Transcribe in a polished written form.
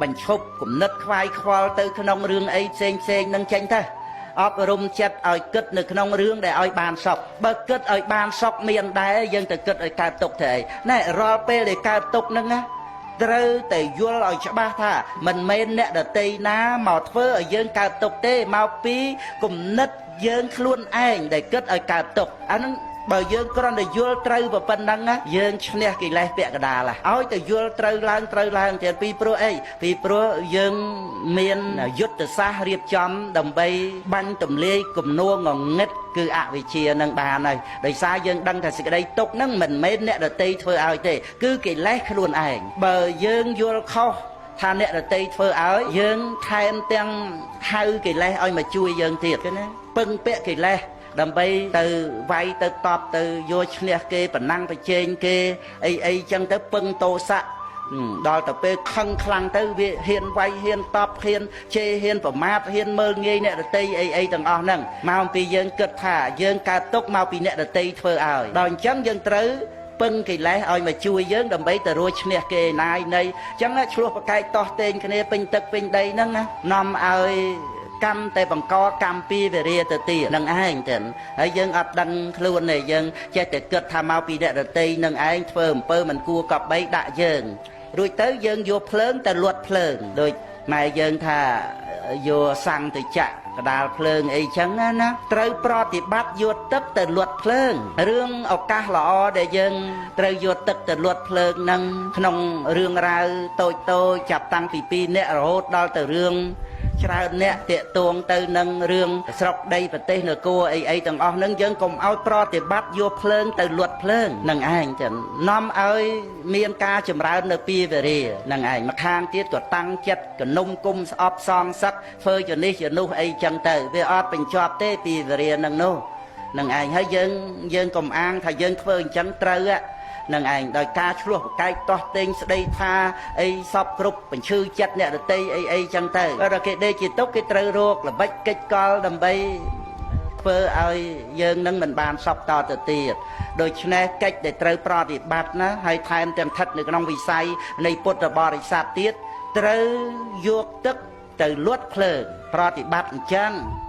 បញ្ឈប់គំនិតខ្វាយខ្វល់ទៅក្នុងរឿងអីផ្សេងផ្សេងនឹងចេញទៅអប់រំចិត្តឲ្យគិតនៅក្នុងរឿងដែលឲ្យបានសុខបើគិតឲ្យបានសុខមានដែរយើងទៅគិតឲ្យកើតទុក្ខទៅអីណែរាល់ពេលដែលកើតទុក្ខហ្នឹងណាត្រូវតែយល់ឲ្យច្បាស់ថាមិនមែនអ្នកដតីណាមកធ្វើឲ្យយើងកើតទុក្ខទេមកពីគំនិតយើងខ្លួនឯងដែលគិតឲ្យកើតទុក្ខអាហ្នឹងបើយើងគ្រាន់តែយល់ត្រូវប៉ុណ្ណឹងយើងឈ្នះកិលេសពាក់កណ្ដាលឲ្យតែយល់ត្រូវឡើងត្រូវឡើងទៀតពីព្រោះអីពីព្រោះយើងមានយុទ្ធសាស្ត្ររៀបចំដើម្បីបាញ់ទម្លាយគំនួងងឹតគឺអវិជ្ជានឹងបានហើយដោយសារយើងដឹងថាសេចក្តីទុក្ខហ្នឹងមិនមែនអ្នកដតីធ្វើឲ្យទេគឺកិលេសខ្លួនឯងបើយើងយល់ខុសថាអ្នកដតីធ្វើឲ្យយើងថែមទាំងហៅកិលេសឲ្យមកជួយយើងទៀតណាពឹងពាក់កិលេសដើម្បីទៅវាយទៅតបទៅយកឈ្នះគេប្រណាំងប្រជែងគេអីអីចឹងទៅពឹងតោសៈដល់ទៅពេលខឹងខ្លាំងទៅវាហ៊ានវាយហ៊ានតបហ៊ានជេរហ៊ានប្រមាថហ៊ានមើលងាយអ្នកដតីអីអីទាំងអស់ហ្នឹងមកពីយើងគិតថាយើងកើតទុកមកពីអ្នកដតីធ្វើឲ្យដល់អញ្ចឹងយើងត្រូវពឹងកិលេសឲ្យមកជួយយើងដើម្បីទៅរួចឈ្នះគេណាយនៃអញ្ចឹងឆ្លោះប្រកែកតោះតេងគ្នាពេញទឹកពេញដីហ្នឹងនាំឲ្យកម្មតែបង្កកម្មពីវរាទៅទៀតនឹងឯងទៅហើយយើងអត់ដឹងខ្លួនទេយើងចេះតែគិតថាមកពីអ្នករតីនឹងឯងធ្វើអំពើមិនគួរកប់បីដាក់យើងរួចទៅយើងយកភ្លើងទៅលួតភ្លើងដូចម៉ែយើងថាយកសាំងទៅចាក់កដាលភ្លើងអីចឹងណាត្រូវប្រតិបត្តិយកទឹកទៅលួតភ្លើងរឿងឱកាសល្អដែលយើងត្រូវយកទឹកទៅលួតភ្លើងនឹងក្នុងរឿងរ៉ាវតូចតូចចាប់តាំងពី2នាក់រហូតដល់ទៅរឿងច្រើនអ្នកតាកតួងទៅនឹងរឿងស្រុកដីប្រទេសនគរអីអីទាំងអស់ហ្នឹងយើងកុំឲ្យប្រតិបត្តិយកភ្លើងទៅលួតភ្លើងនឹងឯងចឹងនាំឲ្យមានការចម្រើននៅពីវរានឹងឯងម្ខាងទៀតក៏តាំងចិត្តកនុំគុំស្អប់សងសឹកធ្វើជានេះជានោះអីចឹងទៅវាអត់បញ្ចប់ទេពីវរានឹងនោះនឹងឯងហើយយើងយើងកុំអាងថាយើងធ្វើអញ្ចឹងត្រូវនឹងឯងដោយការឆ្លោះប្រកែកតោះតេងស្ដីថាអីសពគ្រប់បញ្ឈឺចិត្តអ្នកដតីអីអីចឹងទៅដល់គេដេកជាទុកគេត្រូវរកល្បិចកិច្ចកលដើម្បីធ្វើឲ្យយើងនឹងមិនបានសពតទៅទៀតដូច្នេះកិច្ចដែលត្រូវប្រតិបត្តិណាហើយថែមទាំងស្ថិតនៅក្នុងវិស័យនៃពុទ្ធបរិស័ទទៀតត្រូវយកទឹកទៅលួតភ្លើងប្រតិបត្តិអញ្ចឹង។